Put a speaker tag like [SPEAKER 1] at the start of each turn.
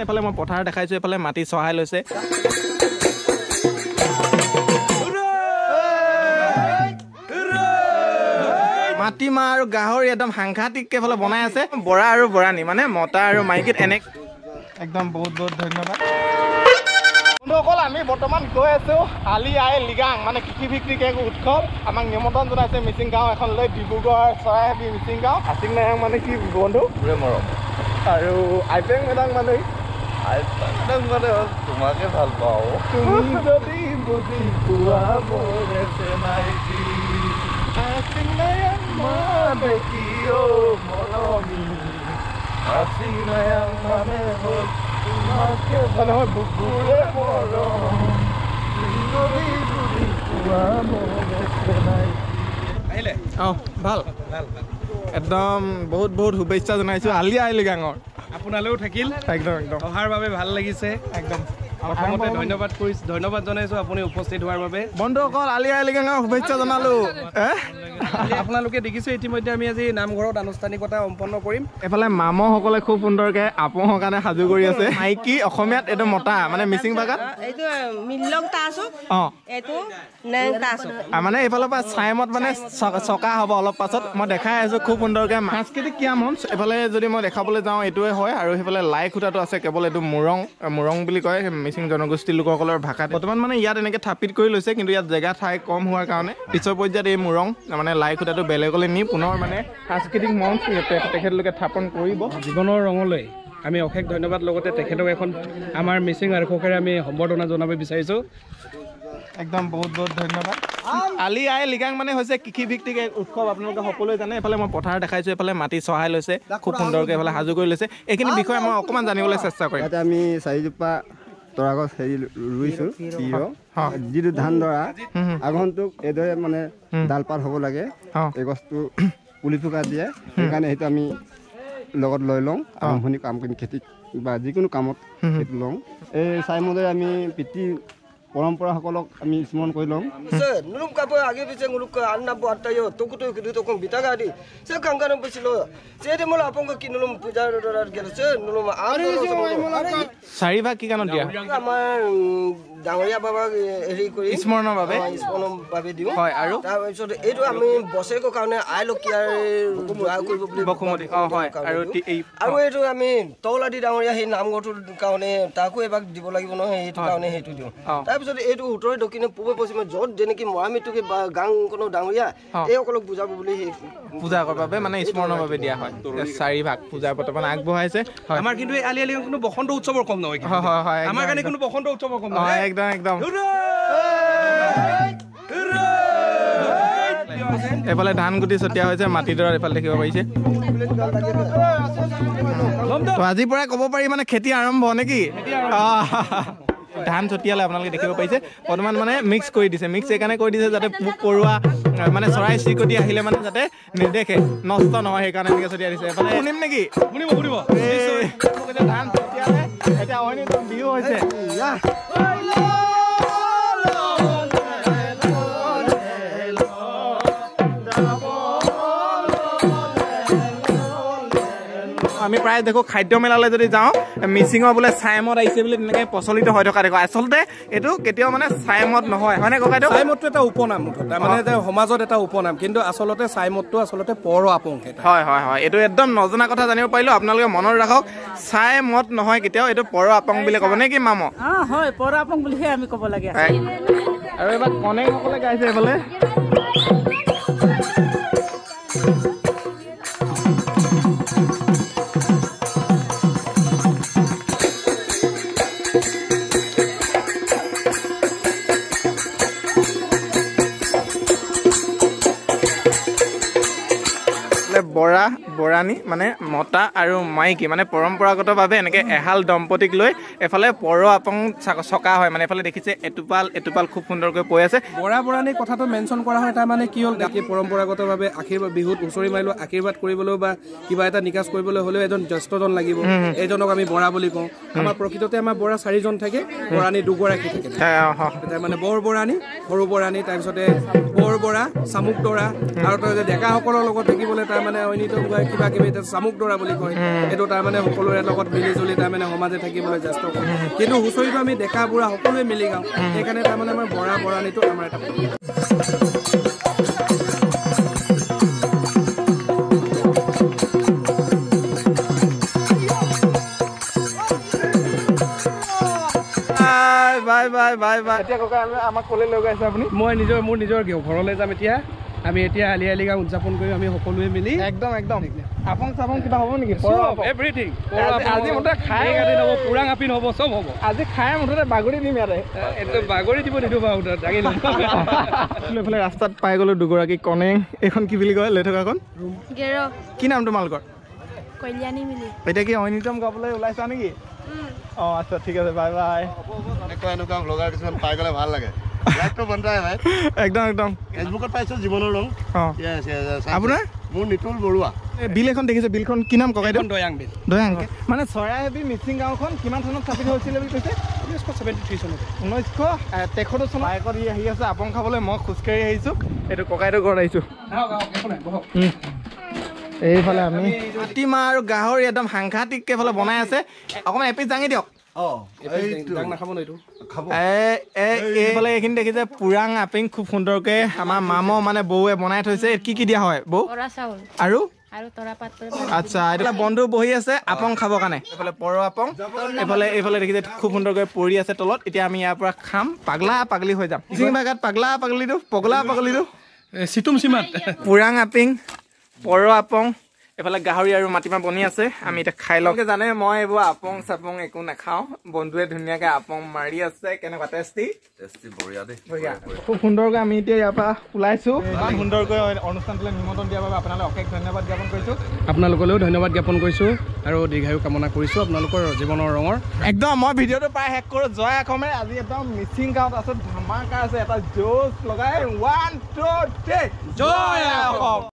[SPEAKER 1] এফালে মই পথাৰ দেখাইছো, এফালে মাটি চহাই লৈছে। মাটিমাহ আৰু গাহৰি একদম সাংঘাতিককে এফালে বনাই আছে। বৰা আৰু বৰাণী মানে মতা আৰু মাইকীত এনে একদম বহুত বহুত ধন্যবাদ। বন্ধুসকল, আমি বৰ্তমান গৈ আছো আলি আই লৃগাং মানে কৃষিভিত্তিক এক উৎসৱ। আমাক নিমন্ত্ৰণ জনাইছে মিচিং গাঁও এখন লৈ, ডিব্ৰুগড় চৰাইহাবি মিচিং গাঁও। আচিং নায়াং মানে কি বন্ধু?
[SPEAKER 2] মৰম।
[SPEAKER 1] আৰু আইপেং মেডাং মানে?
[SPEAKER 2] আইপেং মেডাং মানে হ'ল তোমাকে ভাল পাওঁ।
[SPEAKER 1] তুমি যদি বুজি পোৱা মোৰে চিনাকি, আচিং নায়াং মানে কি অ মৰমী, আচিং নায়াং মানে হ'ল তোমাকে নহয় বুকুৰে মৰম, তুমি যদি বুজি পোৱা মোৰে চিনাকি।
[SPEAKER 3] আহিলে?
[SPEAKER 1] অঁ, ভাল
[SPEAKER 3] ভাল ভাল।
[SPEAKER 1] একদম বহুত বহুত শুভেচ্ছা জনাইছোঁ আলি আই লৃগাঙৰ।
[SPEAKER 3] আপোনালৈও থাকিল।
[SPEAKER 1] একদম একদম
[SPEAKER 3] অহাৰ বাবে ভাল লাগিছে।
[SPEAKER 1] একদম
[SPEAKER 3] প্ৰথমতে ধন্যবাদ কৰিছোঁ, ধন্যবাদ জনাইছোঁ আপুনি উপস্থিত হোৱাৰ বাবে।
[SPEAKER 1] বন্ধুসকল, আলি আই লৃগাঙৰ শুভেচ্ছা জনালোঁ।
[SPEAKER 3] আপোনালোকে দেখিছে ইতিমধ্যে আমি আজি নামঘৰত আনুষ্ঠানিকতা সম্পন্ন কৰিম।
[SPEAKER 1] এফালে মামসকলে খুব সুন্দৰকৈ আপোহৰ কাৰণে সাজু কৰি আছে। মাইকী অসমীয়াত এইটো মতা মানে মিচিং ভাষাত
[SPEAKER 4] এইটো মিলং তাছো,
[SPEAKER 1] অঁ
[SPEAKER 4] এইটো নেং তাছো।
[SPEAKER 1] মানে এইফালৰ পৰা চাইমত মানে চকা হ'ব অলপ পাছত, মই দেখাই আছোঁ খুব সুন্দৰকৈ। সাংস্কৃতিক ক্ৰীড়া মঞ্চ এইফালে যদি মই দেখাবলৈ যাওঁ এইটোৱে হয়। আৰু সেইফালে লাই খুঁটাটো আছে, কেৱল এইটো মুৰং মুৰং বুলি কয় মিচিং জনগোষ্ঠীৰ লোকসকলৰ ভাষাত। বৰ্তমান মানে ইয়াত এনেকৈ থাপিত কৰি লৈছে, কিন্তু ইয়াত জেগা ঠাই কম হোৱাৰ কাৰণে পিছৰ পৰ্যায়ত এই মুৰং মানে লাই খুঁটাটো বেলেগলৈ নি পুনৰ মানে সাংস্কৃতিক মঞ্চ তেখেতলোকে স্থাপন কৰিব।
[SPEAKER 3] জীৱনৰ ৰঙলৈ আমি অশেষ ধন্যবাদ, লগতে তেখেতক এখন আমাৰ মিচিং আৰক্ষকেৰে আমি সম্বৰ্ধনা জনাব বিচাৰিছোঁ।
[SPEAKER 1] একদম বহুত বহুত ধন্যবাদ। আলি আই লৃগাং মানে হৈছে কৃষিভিত্তিক এক উৎসৱ, আপোনালোকে সকলোৱে জানে। এইফালে মই পথাৰ দেখাইছোঁ, এইফালে মাটি চহাই লৈছে খুব সুন্দৰকৈ, এইফালে সাজু কৰি লৈছে। এইখিনি বিষয়ে মই অকণমান জানিবলৈ চেষ্টা কৰিম।
[SPEAKER 5] ইয়াতে আমি চাৰিজোপা তৰা গছ হেৰি ৰুইছোঁ, যিটো ধান দৰা আগন্তুক এইদৰে মানে ডাল পাত হ'ব লাগে, এই গছটো পুলি থকা দিয়ে, সেইকাৰণে সেইটো আমি লগত লৈ লওঁ। আৰম্ভণি কাম কৰিম খেতি বা যিকোনো কামত সেইটো লওঁ। এই চাইমদৰে আমি পিতৃ পৰম্পৰাসকলক আমি স্মৰণ কৰি লওঁ।
[SPEAKER 1] চাৰিভাগ কি কাৰণত দিয়া?
[SPEAKER 4] আমাৰ ডাঙৰীয়া বাবাক হেৰি কৰি
[SPEAKER 1] স্মৰণৰ বাবে,
[SPEAKER 4] স্মৰণৰ বাবে দিওঁ।
[SPEAKER 1] হয়। আৰু
[SPEAKER 4] তাৰপিছত এইটো আমি বছৰেকৰ কাৰণে আইলকীয়াৰ জোৱা কৰিব বুলি
[SPEAKER 1] বসুমতী। অঁ হয়। আৰু
[SPEAKER 4] আৰু এইটো আমি তলাদি ডাঙৰীয়া সেই নামঘৰটোৰ কাৰণে তাকো এবাৰ দিব লাগিব নহয়, সেইটো কাৰণে সেইটো দিওঁ। তাৰপিছত এইটো উত্তৰে দক্ষিণে পূবে পশ্চিমে য'ত যেনেকি মৰা মৃত্যুকে বা গাঁওখনৰ ডাঙৰীয়া এইসকলক বুজাব বুলি সেই
[SPEAKER 1] পূজা কৰাৰ বাবে মানে স্মৰণৰ বাবে দিয়া হয়। চাৰিভাগ পূজা বৰ্তমান আগবঢ়াইছে।
[SPEAKER 3] আমাৰ কিন্তু এই আলি আই লৃগাং কোনো বসন্ত উৎসৱৰ কম নহয়।
[SPEAKER 1] হয় হয়,
[SPEAKER 3] আমাৰ কাৰণে কোনো বসন্ত উৎসৱৰ কম নহয়।
[SPEAKER 1] একদম একদম। এইফালে ধান গুটি ছটিয়া হৈছে মাটিডৰাত, এইফালে দেখিব পাৰিছে। আজিৰ পৰাই ক'ব পাৰি মানে খেতি আৰম্ভ নেকি? ধান ছটিয়ালে আপোনালোকে দেখিব পাৰিছে। বৰ্তমান মানে মিক্স কৰি দিছে। মিক্স এইকাৰণে কৰি দিছে যাতে পোক পৰুৱা মানে চৰাই চিৰিকটি আহিলে মানে যাতে নেদেখে, নষ্ট নহয়, সেইকাৰণে এনেকৈ ছটিয়াই দিছে। এফালে শুনিম নেকি?
[SPEAKER 3] শুনিব শুনিব।
[SPEAKER 1] ধান ছটিয়ালে এতিয়া অইন বিহু হৈছে। আমি প্ৰায় দেখোঁ খাদ্য মেলালৈ যদি যাওঁ মিচিঙৰ বোলে চাইমত আহিছে বুলি তেনেকৈ প্ৰচলিত হৈ থকা দেখোঁ। আচলতে এইটো কেতিয়াও মানে চাইমত নহয়, হয়নে ককাইদেউ?
[SPEAKER 3] চাইমতটো এটা উপনাম মুঠতে, মানে সমাজত এটা উপনাম, কিন্তু আচলতে চাইমতটো আচলতে পৰ আপং।
[SPEAKER 1] হয় হয় হয়, এইটো একদম নজনা কথা জানিব পাৰিলোঁ। আপোনালোকে মনত ৰাখক, চাইমত নহয় কেতিয়াও, এইটো পৰ আপং বুলি ক'ব নে কি মাম?
[SPEAKER 6] হয়, পৰ আপং বুলিহে আমি ক'ব লাগে।
[SPEAKER 1] আৰু এবাৰ কনেসকলে গাইছে এইফালে। বৰা বৰাণী মানে মতা আৰু মাইকী মানে পৰম্পৰাগতভাৱে এনেকৈ এহাল দম্পতীক লৈ এফালে পৰ আপং চকা হয়। মানে এফালে দেখিছে এটোপাল এটোপাল খুব সুন্দৰকৈ পৰি আছে।
[SPEAKER 3] বৰা বৰাণী কথাটো মেনশ্যন কৰা হয়, তাৰ মানে কি হ'ল, পৰম্পৰাগতভাৱে আশীৰ্বাদ বিহুত হুঁচৰি মাৰিলেও আশীৰ্বাদ কৰিবলৈও বা কিবা এটা নিকাচ কৰিবলৈ হ'লেও এজন জ্যেষ্ঠজন লাগিব, এইজনক আমি বৰা বুলি কওঁ। আমাৰ প্ৰকৃততে আমাৰ বৰা চাৰিজন থাকে, বৰাণী দুগৰাকী থাকে। তাৰমানে বৰ বৰাণী, সৰু বৰাণী, তাৰপিছতে বৰ বৰা, চামুক দৰা, আৰু তাৰপিছত ডেকাসকলৰ লগত থাকিবলৈ তাৰমানে ঐনিতম কিবা কিবি চামুক দৰা বুলি কয়, এইটো তাৰমানে সকলোৰে লগত মিলি জুলি তাৰমানে সমাজে থাকিবলৈ জ্যেষ্ঠ। কিন্তু হুঁচৰিটো আমি ডেকা বুঢ়া সকলোৱে মিলি গাওঁ, সেইকাৰণে তাৰমানে আমাৰ বৰা বৰাণীটো আমাৰ এটা।
[SPEAKER 1] Bye bye bye bye. এতিয়া ককা আমাক ক'লৈ লৈ গৈছে আপুনি?
[SPEAKER 3] মই মোৰ নিজৰ ঘৰলৈ যাম এতিয়া। আমি এতিয়া আলি আই লৃগাং উদযাপন কৰিম আমি সকলোৱে মিলি।
[SPEAKER 1] একদম একদম। আপং চাপং কিবা হ'ব নেকি?
[SPEAKER 3] এভৰিথিং।
[SPEAKER 1] আজি মুঠতে খাই
[SPEAKER 3] হ'ব, পুৰাং আপিন হ'ব, চব হ'ব।
[SPEAKER 1] আজি খাই মুঠতে বাগৰি দিম ইয়াতে।
[SPEAKER 3] এইটো বাগৰি দিব নিদিওঁ বাৰু, দাঙি ল'ম।
[SPEAKER 1] এইফালে ৰাস্তাত পাই গ'লো দুগৰাকী কনেং। এইখন কি বুলি কয় লৈ থকাখন? কি নাম তোমালোকৰ?
[SPEAKER 7] কল্যাণী মিলি।
[SPEAKER 1] এতিয়া কি ঐনিতম গাবলৈ ওলাইছা নেকি? অঁ আচ্ছা ঠিক আছে, বাই বাই।
[SPEAKER 2] এনেকুৱা ব্লগাৰ কিছুমান পাই গ'লে ভাল লাগে।
[SPEAKER 1] একদম একদম।
[SPEAKER 2] ফেচবুকত পাইছোঁ জীৱনৰ ৰং।
[SPEAKER 1] আপোনাৰ?
[SPEAKER 2] মোৰ নিতুল বৰুৱা।
[SPEAKER 1] বিল এখন দেখিছে, বিলখন কি নাম ককাইদেউ?
[SPEAKER 3] দয়াং বিল।
[SPEAKER 1] দয়াং মানে চৰাইহাবি মিচিং গাঁওখন কিমান চনত স্থাপিত হৈছিলে বুলি কৈছে?
[SPEAKER 3] 1973 চনত।
[SPEAKER 1] 1973 চনত। বাইকত ই আহি আছে আপং খাবলৈ, মই খোজকাঢ়ি আহিছোঁ। এইটো ককাইদেউ ঘৰত আহিছোঁ। এইফালে আমি মাটিমাহ আৰু গাহৰি একদম সাংঘাতিককৈ এইফালে বনাই আছে। অকণমান এপিচ দাঙি দিয়ক। এইফালে এইখিনি দেখিছে পুৰাং আপিং খুব সুন্দৰকৈ আমাৰ মাম মানে বৌৱে বনাই থৈছে। কি কি দিয়া হয় বৌ? আৰু আচ্ছা, এইফালে বন্ধু বহি আছে আপং খাবৰ কাৰণে। এইফালে পৰ আপং, এইফালে দেখিছে খুব সুন্দৰকৈ পৰি আছে তলত। এতিয়া আমি ইয়াৰ পৰা খাম, পাগলা পাগলি হৈ যাম। মিচিং ভাষাত পাগলা পাগলিটো, পগলা পাগলিটো,
[SPEAKER 3] চিতুম চিমাত।
[SPEAKER 1] পুৰাং আপিং, পৰ আপং, এইফালে গাহৰি আৰু মাটিমাহ বনি আছে। আমি এতিয়া খাই লওঁ। জানে মই এইবোৰ আপং চাপং একো নাখাওঁ। বন্ধুৱে ধুনীয়াকৈ আপং মাৰি আছে। কেনেকুৱা টেষ্টি?
[SPEAKER 2] টেষ্টি, বঢ়িয়া দেই,
[SPEAKER 1] বঢ়িয়া। খুব সুন্দৰকৈ আমি এতিয়া ইয়াৰ পৰা ওলাইছোঁ। ইমান সুন্দৰকৈ অনুষ্ঠানটোলৈ নিমন্ত্ৰণ দিয়াৰ বাবে আপোনালৈ অশেষ ধন্যবাদ জ্ঞাপন কৰিছোঁ।
[SPEAKER 3] আপোনালোকলৈও ধন্যবাদ জ্ঞাপন কৰিছোঁ আৰু দীৰ্ঘায়ু কামনা কৰিছোঁ আপোনালোকৰ জীৱনৰ ৰঙৰ।
[SPEAKER 1] একদম মই ভিডিঅ'টো প্ৰায় শেষ কৰোঁ। জয় অসমে। আজি একদম মিচিং গাঁৱত আছোঁ, ধামাকা আছে, এটা জোচ লগাই 1 2 3 জয় অসম।